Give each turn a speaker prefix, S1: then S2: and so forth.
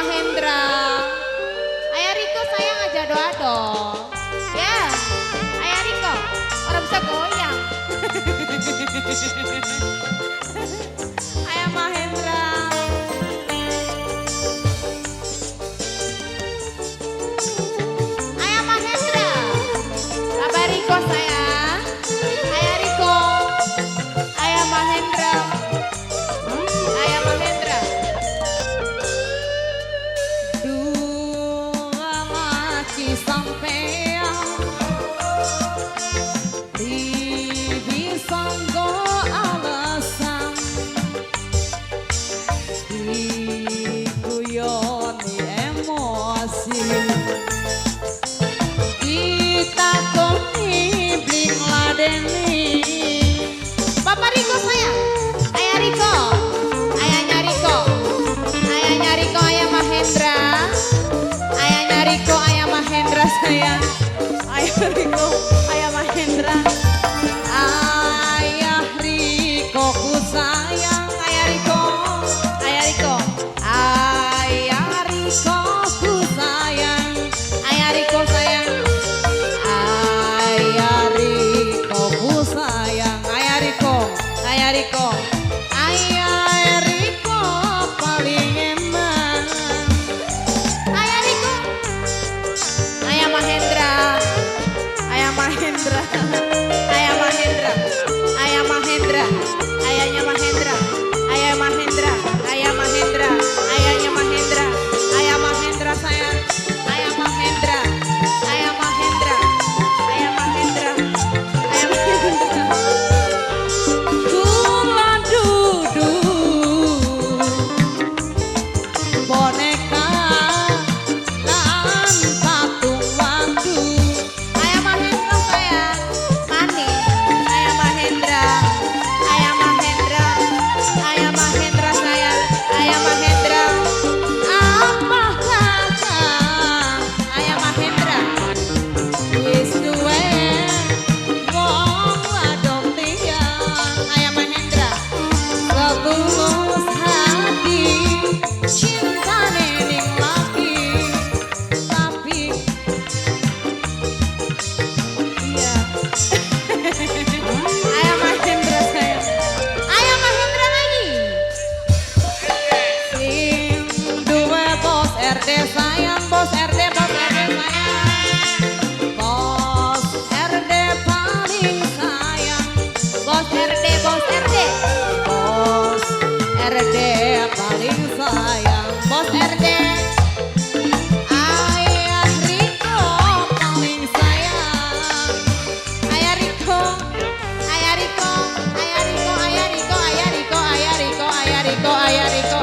S1: Mahendra. Ayah Riko sayang aja doa dong. Ya, Ayah Riko, orang bisa goyang. Ayah Mahendra. Ayah Mahendra. Bapak Riko sayang. Ayah Riko. Ayah Mahendra. Ayah Mahendra.
S2: Dua laki sampean bisa nggo alasan diguyoni emosi ditakoni beli ngladeni.
S1: Bapak Riko sayang. Ayah Riko. Ayahnya Riko. Ayahnya Riko, ayah Mahendra. Ayahnya Riko, ayah Mahendra sayang.
S2: Ayah Riko, ayah Mahendra. Ayah Riko ku sayang. Ayah Riko, ayah Riko. Ayah Riko ku sayang. Ayah Riko sayang. Ayah Riko ku sayang. Ayah Riko, ayah Riko. Ayah Riko paling eman.
S1: Ayah Riko. Ayah Mahendra.
S2: Ayah Mahendra. Ayah Mahendra. Ayah Mahendra. Ayahnya Mahendra. Ayah Mahendra. Ayah Mahendra. Ayahnya Mahendra. Ayah Mahendra sayang. Ayah Mahendra. Ayah Mahendra. Ayah Mahendra. Ayah Mahendra. Kula dudu boneka lan patung waktu.
S1: Ayah Mahendra sayang. Manis. Ayah Mahendra. Ayah Mahendra. Ayah Mahendra sayang. Ayah Mahendra.
S2: Apa kata
S1: Ayah Mahendra.
S2: wis duwe wong wadon liyan.
S1: Ayah Mahendra.
S2: Setulus hati cintane ning laki tapi iya. Ayah Mahendra sayang.
S1: Ayah Mahendra lagi.
S2: Sing duwe bos RD sayang, bos RD, bos RD sayang. Bos RD paling sayang.
S1: Bos RD, bos RD.
S2: Bos RD paling sayang.
S1: Bos RD.
S2: Ayah Riko paling sayang.
S1: Ayah Riko. Ayah Riko. Ayah Riko, Ayah Riko, Ayah Riko, Ayah Riko, Ayah Riko, Ayah Riko,